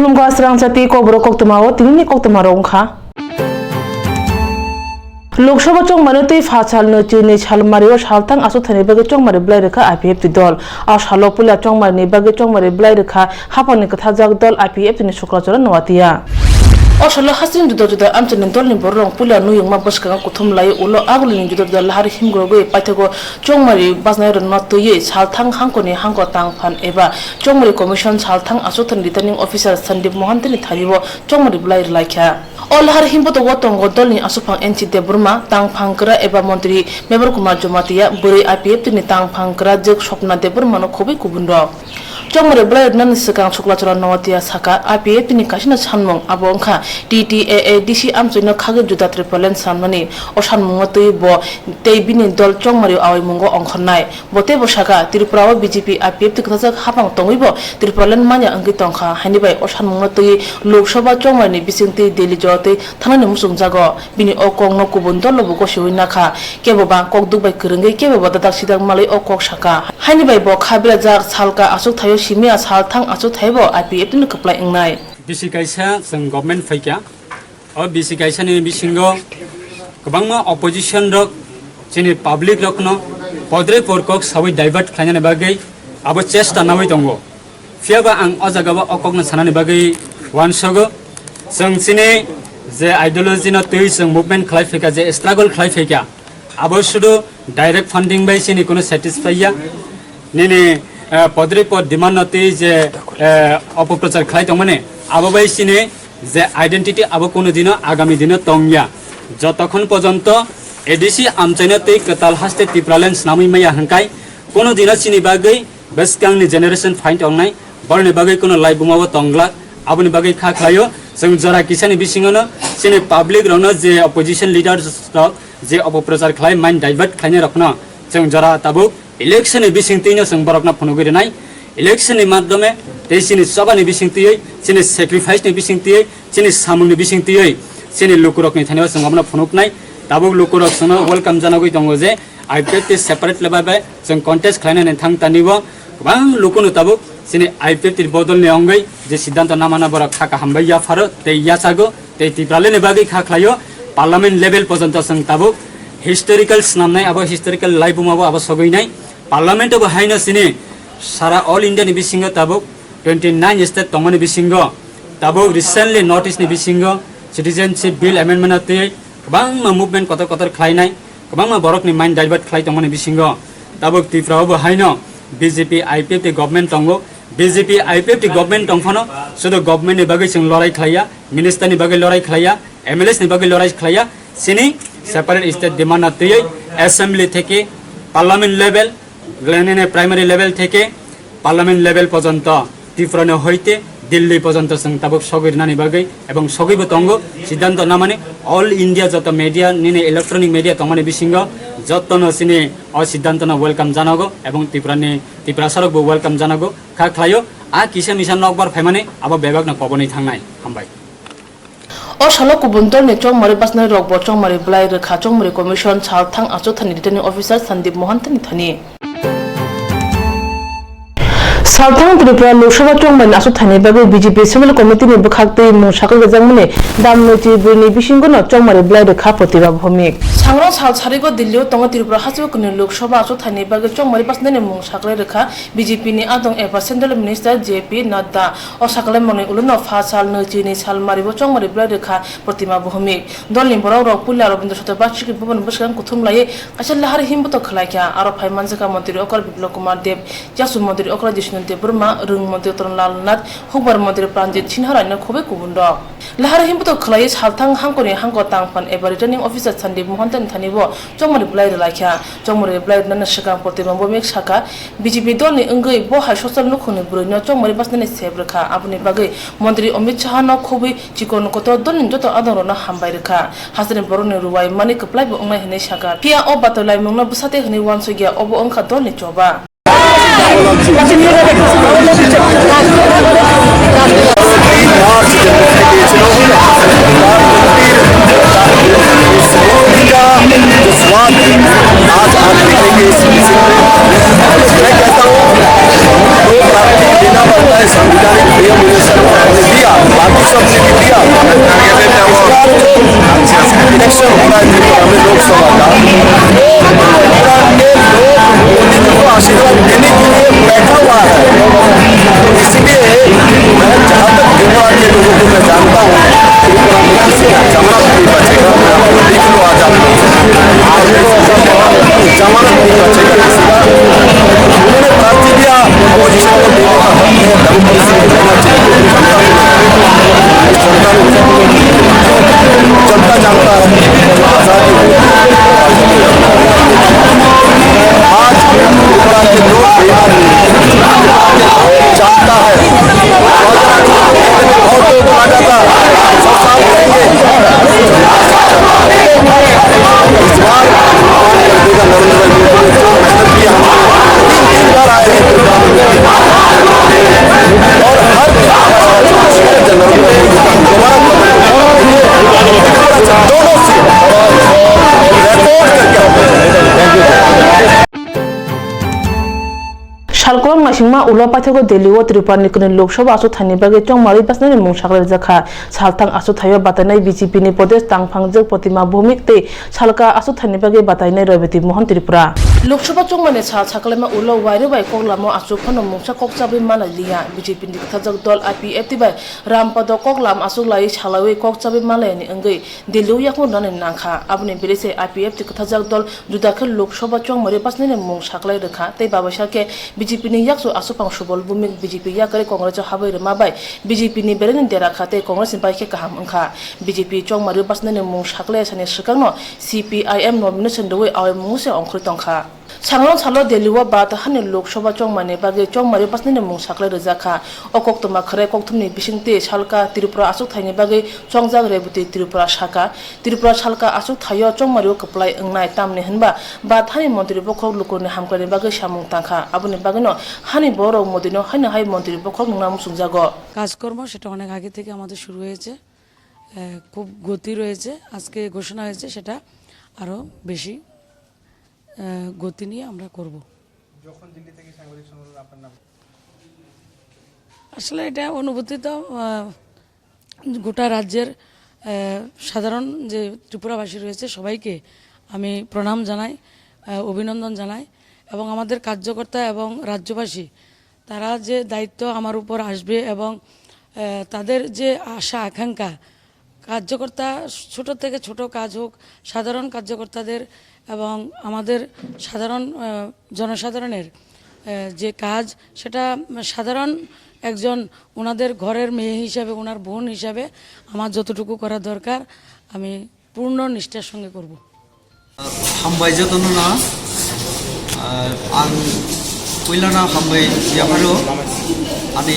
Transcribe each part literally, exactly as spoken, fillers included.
Khulumkha srang chati kokborok koktwma o tinini koktwma rok wngkha. Lok Sabha chongmani twi pha sal nwi chini sal mario salthang achukthani bagwi chongmari bwlai rwkha I P F T dol. O salo puila chongmarini bagwi chongmari bwlai rwkha haphangni kwtharjak dol I P F T ni Suklachara Noatia. O salo hasing juda juda amchaini dolni bororok puila nuyungma bwskango kuthum lai ulo agulini juda juda lahar himgrogwi paithago chongmari bajnairokno twiwi salthang hangkoni hangko tang phan eba Chongmari Commission salthang achukthani Returning Officer Sandeep Mohanty ni thani o chongmari bwlai rwlaikha. O lahar himbotogo tongo dolni achukphang N C Debbarma, tangphang kwra eba montri Mebar Kumar Jamatia, bwrwi I P F T ni tangphang kwrajwk Swapna Debbarma no khobwi kubunrok. Chongmari bwlai rwnani swkang Suklachara Noatia saka, I P F T ni kasino sanmung abo wngkha T T A A D C amchoino khagwi juda Tripuraland sanmani. O sanmungno twiwi bo tei bini dol chongmari awaimungo ongkhornai. Bo teibo saka, Tripura o B J P I P F T kwthajak haphang tongwibo Tripuraland manya wngwi tongkha, haini bai o sanmungno twiwi Lok Sabha chongmarini bisingtwi Delhi jora twi thangnani muchungjago. Bini o kokno kubun dolnobo gosiwi nakha, kebo ba kok duk bai kwrwngwi, kebo ba dadak sidak malwi o kok saka. Haini bai bo kha berajak salka achuk thaio simi a salthang achuk thaibo I P F T ni kwplai wngnai. Bisi kaisa chwng government phaikha. O bisi kaisani bisingo kwbangma opposition rok chini public rokno podre por kok sawi divert khlainani bagwi abo chesta nawi tongo. Phiyaba ang o jagao o kokno sanani bagwi uansogo. Chwng chini je ideology no twi chwng movement khlai phaikha, je struggle khlai phaikha, abo sudu direct funding bai chini kuno satisfy ya. Nini, eh, podri pod demand no twi je, eh, opoprochar khlai tongmani, abo bai chini je identity abo kuno dino agami dino tongya. Jotokhon pojonto A D C amchaino twi kwtal haste Tipraland snamwi maya hwnkhai, kuno dino chini bagwi bwskangni generation phain tongnai, boroni bagwi kuno laibuma bo tonglak. Aboni bagwi kha khlaio, chwng jora kisani bisingono chini public rokno je opposition leaders rok je opoprochar khlai mind divert khlainai rokno chwng jora tabuk election ni bising twi no chwng borok no phunugwi rwnai. Election ni madhyome tei chini choba ni bising twi, chini sacrifice ni bising twi, chini samung ni bising twi, chini lukurok ni thani o chwng omo no phunuknai. Tabuk lukurok chwng no welcome janagwi tongo je I P F T separate level bai chwng contest khlainani thang tani bo kwbang lukuno tabuk chini I P F T bodol ni wngwi je siddhanto namana borok kha kaham bai yapharo tei yachago tei Tipraland ni bagwi kha khlaio. Parliament level pojonto chwng tabuk historical swnamnai, abo historical laibuma bo abo sogwinai. Parliament bo haino chini sara all India ni bisingo tabuk twenty nine state tongmani bisingo tabuk recently North East ni bisingo citizenship bill amendment twi kwbangma movement kotor kotor khlainai, kwbangma borokni mind divert khlai tongmani bisingo tabuk Tripura o bo haino B J P I P F T government tongo. B J P I P F T government tongphano sudu government ni bagwi chwng lorai khlaiya, minister ni bagwi lorai khlaiya, M L As ni bagwi lorai khlaiya, chini separate state demand na twiwi assembly theke parliament level, glenene primary level theke parliament level pojonto Tripura ni hoite Delhi pojonto chwng tabuk sogwi rwnani bagwi ebong sogwibo tongo. Siddhanto namani all India joto media nini electronic media tongmani bisingo jotono chini o siddhanto no welcome janago ebong Tripura ni Tiprasa rok bo welcome janago. Kha khlaio, a kisa misa nokbar phaimani abo bebak no kobonwi thangnai. Hambai. O salo kubun dolni chongmari bajnai rokbo chongmari bwlai rwkha Chongmari Commission salthang achukthani Returning Officer Sandeep Mohanty ni thani. Salthang Tripura Lok Sabha chongmani achukthani bagwi B J P Central Committee ni bwkhak twi mung sakwi rwjakmani dam nwichi bwrwini bisingono chongmari bwlai rwkha Pratibha Bhowmik. Sangrong sal sarigo Delhi o tongo Tripura hasteo kwnwi Lok Sabha achukthani bagwi chongmari bajnani mung sakwi rwkha B J P ni adong eba Central Minister J P Nadda. O sakalaimani ulono pha sal nwi chini sal maribo chongmari bwlai rwkha Pratibha Bhowmik. Dolni borok rok puila Rabindra Satar Bachiki Bhavan bwskang kuthum laiwi kaisa lahar himbotok khwlaikha. Aro phai manjakha Montri Okra Biplab Kumar Deb, Yasu Montri Okra Jishnu Debbarma, Rwng Montri Toronlal Nath, Hukbar Montri Pranjit Sinha raino khobwi kubun rok. Lahar himbotok khwlaiwi salthang hangkoni hangko tangphan eba Returning Officer Sandeep Mohanty ni thani bo chongmari bwlai rwlaikha. Chongmari bwlai rwnani swkang Pratibha Bhowmik sakha, B J P dolni wngwi bo hai social nukhungni bwrwino chongmari bajnani sep rwkha. Aboni bagwi Montri Amit Shahano khobwi chikon kotor dolni joto adongrokno hambai rwkha. Hasteni borokni rwai mani kwplaibo wngnai hwnwi sakha. Phiya o batoi laimungno bwsate hwnwi uansukya, obo wngkha dolni choba. स्वाद आज आप देखेंगे इस music में। मैं कहता हूँ, जो प्राप्ति देना बनता है संविधानिक प्रिय मिनिस्टर ने दिया, Thwngma ulo paithago Delhi o Tripura ni kwnwi Lok Sabha achukthai ni bagwi chongmarwi bachinani mung saklai rijak kha. Salthang achukthai o batainai B J P ni Pradesh tangphangjwk Protima Bhowmik tei salka achukthai ni bagwi batainai Rebati Mohan Tripura. Lok Sabha chongmani sal saklaima ulo wairwi bai kok lamo achuk phano mungsa kok chabwi manlai liya. B J P ni kwthajak dol I P F T bai Rampada kok lam achuk laiwi salaiwi kok chabwi manlaiyani wngwi Delhi o yakung rwnani nangkha. Aboni belai se I P F T kwthajak dol juda khe Lok Sabha chongmari bachinani mung saklai rwkha tei babaisa khe B J P ni yakchu Achukphang Subal Bhowmik B J P yakarwi Congress o habwi rwma bai B J P ni belaini dera kha tei Congress ni bai khe kaham wngkha. B J P chongmari bachinani mung saklai sani swkangno C P I M nomination rwui awaimung se ongkhorwi tongkha. Sangno salo Delhi o Bharat hani Lok Sabha chongmani bagwi chongmari bachinani mung saklai rijak kha. O koktwma khwrai kokthumni bisingtwi salka Tripura achukthaini bagwi chongjak Rebati Tripura saka, Tripura salka achukthaio chongmario kwplai wngnai, tamni hwnba Bharat hani montri bokhorok lukurokni hamkraini bagwi samung tangkha. Aboni bagwino hani borok Modino haino hai montri bokhorok wngna muchungjago. কাজকর্ম সেটা অনেক আগে থেকে আমাদের শুরু হয়েছে, আহ, খুব গতি রয়েছে। আজকে ঘোষণা হয়েছে, সেটা আরও বেশি আহ, গতি নিয়ে আমরা করব। যখন দিল্লি থেকে সাংবাদিক সম্মেলন আপনার নাম। আসলে এটা অনুভূতি তো, আহ, গোটা রাজ্যের, আহ, সাধারণ যে ত্রিপুরাবাসী রয়েছে সবাইকে আমি প্রণাম জানাই, আহ, অভিনন্দন জানাই এবং আমাদের কার্যকর্তা এবং রাজ্যবাসী তারা যে দায়িত্ব আমার উপর আসবে এবং, আহ, তাদের যে আশা আকাঙ্ক্ষা, কার্যকর্তা, ছোট থেকে ছোট কাজ হোক, সাধারণ কার্যকর্তাদের এবং আমাদের সাধারণ, আহ, জনসাধারণের, আহ, যে কাজ, সেটা সাধারণ একজন ওনাদের ঘরের মেয়ে হিসাবে, ওনার বোন হিসাবে আমার যতটুকু করা দরকার, আমি পূর্ণ নিষ্ঠার সঙ্গে করব। Hambai jotono no, ah, ang puilano hambai yapharo ani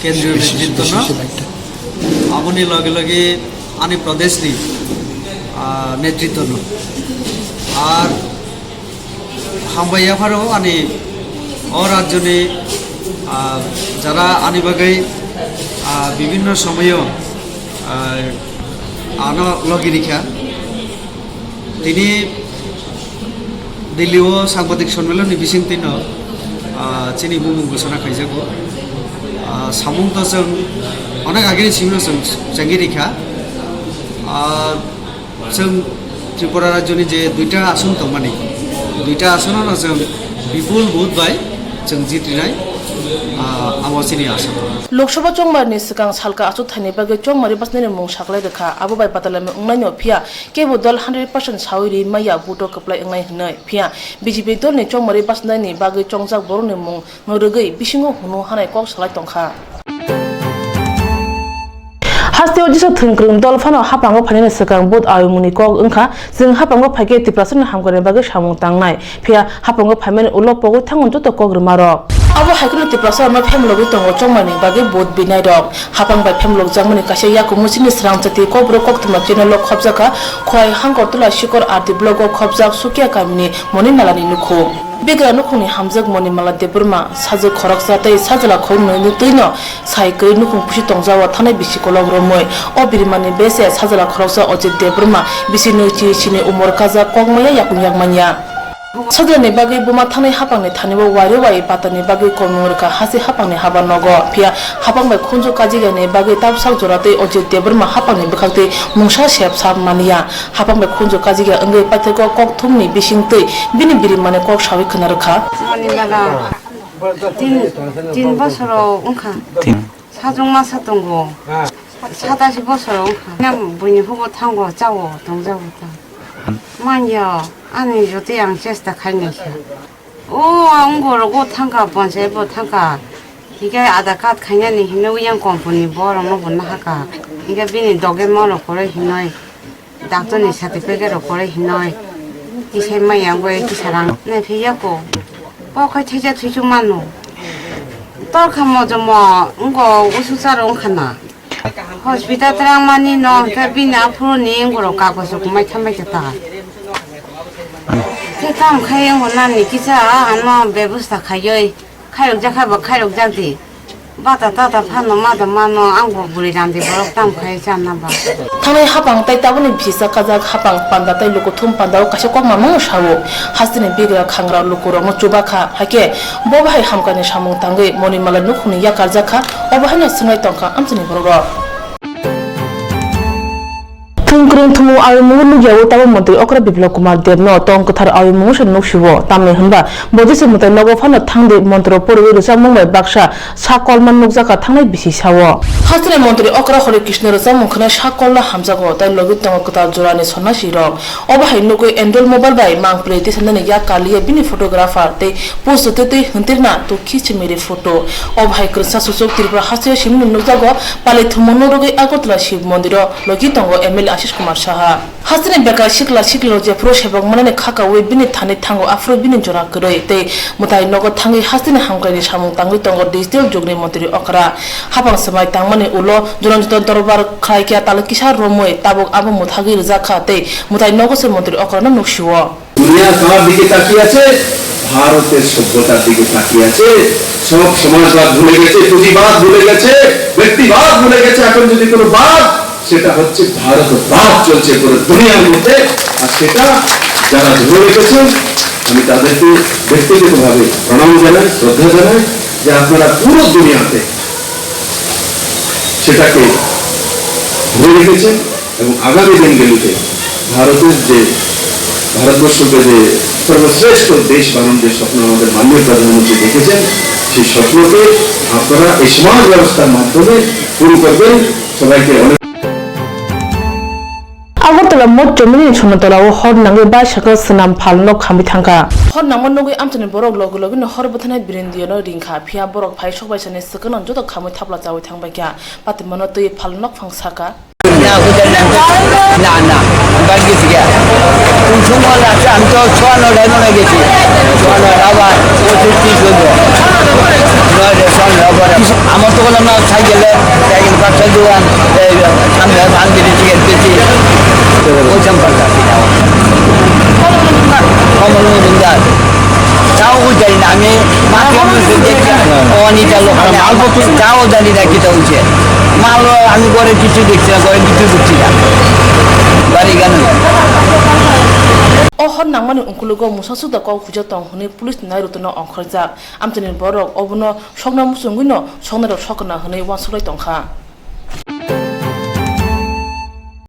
kendriyo netritwno, aboni loge loge ani pradeshni, ah, netritwno. Ar hambai yapharo ani o rajyoni, ah, jara ani bagwi, ah, bibhinno somoyo, ah, ano logi rikha. Tini Delhi o sangbadik sonmelon ni bising tino, ah, chini bumung gosona khaijago. Ah, samung to chwng onek agini simi chwng chengwi rikha. Ah, chwng Tripura rajyoni je duita ason tongmani, duita asono no chwng bipul vote bai chwng jitrinai, ah, abo chini asa. Lok Sabha chongmarni swkang salka achukthaini bagwi chongmari bachinani mung saklai rwkha, abo bai batalami wngnaino phiya kebo dol hundred percent saui ri maya vote o kwplai wngnai hwnwi. Phiya B J P dolni chongmari bachinani bagwi chongjak borokni mung no rwgwi bisingo hunu hanai kok salai tongkha. Hasteo jesa thwngkwrwng dol phano haphango phainani swkang vote aimungni kok wngkha. Chwng haphango phaikhe Tiprasani hamkrai bagwi samung tangnai. Phiya haphango phaimani ulo pogwi thango joto kok rwmarok. Abo hai kheno Tiprasarokno phemlogwi tongo chongmarni bagwi vote binairok. Haphang bai phemlokjakmani kaisa yakumu chini swrangchati Kokborok koktwma channel o khopjakha Khowai Hangkortola Sikor R D block o khopjak Sukia kamini Monimalani nukhung. Bigra nukhungni hamjwk Monimala Debbarma, sajwk khoroksa tei sajla khoroknwini twino sai kwrwi nukhung pusi tongjago thanai bisi kolok romwi. O birimani bese sajla khoroksa Ojit Debbarma, bisi nwi chi sini umor kajak, kok maya yakung yak manya. Sajlani bagwi buma thanai haphangni thani o wairwi wai batani bagwi kolmung rwkha hasi haphangni haba nogo. Phiya haphang bai khunju kajigani bagwi tabsak jora tei Ojit Debbarma haphangni bwkhaktwi mungsa sep sap manya. Haphang bai khunju kajigya wngwi paithakgo kokthumni bisingtwi bini birimani kok saui khwna rwkha. Mani mela tin, tin bosoro wngkha. Tin. Sajwkma sa tongo. Satasi bosoro wngkha. Nang buini hugo thango, chawo, tongjago ta. Manya, ani jotoi ang chesta khainai kha. O, ang ungkorogo thangkha, panchayat bo thangkha. Hikai Aadhaar card khainani hinwi yang company borokno bo nahaka. Hikai bini document rok kwrwi hinwi, doctor ni certificate rok kwrwi hinwi. Tisai maya wngwi tisarang naiphiya ko. Bo khai thaisa thuisu mano. Torkha mojomo wngko usuchar wngkhana. Hospital twrangmani no hwnkhe bini aphuru ni borok kagoj rok mai thambai khe ta. Khe tamo khai wngo nani kisa ano bebosta khaiwi khairok jakha bo khairok jakdi. Bata tata phano ma da mano, ang bo bwrwi randi borok tamo khai chana ba. Thangnai hapang tei tabukni bisi chakajak hapang panda tei lukuthum pandao kaisa kokma mano sao. Hasteni bigra khangra lukurokno chubakha, hakhe bo bahai hamkrai ni samung tangwi Monimala nukhungni yakarjakha, obo haino swngnai tongkha amchaini borokrok. Thwng kwrwng thwngmung awi mungo nukya-o tabuk montri okra Biplab Kumar Debno tong kwthar awi mungo se nuksio, tamni hwnba bo jesa mwtai nogo phano thangdi montro poriwi rwchapmung bai baksa sak kolma nukjakha thangnai bisi sao. Hasteni montri okra Hare Krishna rwchapmung khwnai sak kolno hamjago tei logi tongo kwtal jorani sonnasi rok. Obo hai nugwi Android mobile bai mangpili tisanani yak kaliya bini photographer tei post twtwi hwntirna to khichimiri photo. Obo hai kwrwngsa suchuk Tripura hasteo simino nukjago, pali thumungno rwgwi Agartala Shiv Mondiro logi tongo M L A Ashish Kumar Saha. Hasteni bekai sikla siklirok jephuru sebok manani kha kaui bini thani thango, aphuru bini jora kwrwi tei mwtai nogo thangwi hasteni hamkraini samung tangwi tongo digital jugni montri okra. Hapang swmai tangmani ulo jora jora dorbar khlaikha talo kisa romwi tabuk abo mwthagwi rwjakha tei mwtai nogo se montri okrano nuksio. দুনিয়া কার দিকে তাকিয়ে আছে? ভারতের সভ্যতার দিকে তাকিয়ে আছে। সব সমাজবাদ ভুলে গেছে, পুঁজিবাদ ভুলে গেছে, ব্যক্তিবাদ ভুলে গেছে। এখন যদি কোনো বাদ, সেটা হচ্ছে ভারতবাদ চলছে পুরো দুনিয়ার মধ্যে। আর সেটা যারা ধরে রেখেছেন, আমি তাদেরকে ব্যক্তিগতভাবে প্রণাম জানাই, শ্রদ্ধা জানাই যে আপনারা পুরো দুনিয়াতে সেটাকে ধরে রেখেছেন এবং আগামী দিনগুলিতে ভারতের যে, ভারতবর্ষকে যে সর্বশ্রেষ্ঠ দেশ বানানোর যে স্বপ্ন আমাদের মাননীয় প্রধানমন্ত্রী দেখেছেন, সেই স্বপ্নকে আপনারা এই সমাজ ব্যবস্থার মাধ্যমে পূরণ করবেন। সবাইকে অনেক Agartala Mot Chomini Sonatolao hor nangwi bicycle swnam phalno khamwi thangkha. Hor nangma nugwi amchaini borok logi logino hor bwthanai birindiono ringkha, phiya borok phai sok baisani swkangno joto khamwi thapla chawi thangbaikha, patimano twi phalno nokphang saka. না, না, বাদ গেছি গিয়া। কোন সময় আছে? আমি তো সোয়া নটায় মনে হয় গেছি। সোয়া নটা আবার পঁচিশ ত্রিশ হইব। নয়টা, সোয়া নটা পরে। আমার তো বললাম না, সাইকেলে, সাইকেল পাঁচটা দোকান, এই সামনে ভাঙ দিলে টিকিট পেয়েছি। ওই সম্পর্কে আর কি যাওয়া। কমল মজুমদার। তাও বুঝাই না, আমি মাকে বুঝতে দেখছি না। ও অনিতা লোক, আমি আলপথ তাও জানি না কিতা হইছে। মাল আমি ঘরে কিছু দেখছি না, ঘরে কিছু ঢুকছি না। বাড়ি কেন? O hor nangmani ungkulugo musasukda kok huijak tong hwnwi police ni nairutono ongkhorjak. Amchaini borok obono sokna muchungwino soknairok sokna hwnwi uansukhlai tongkha.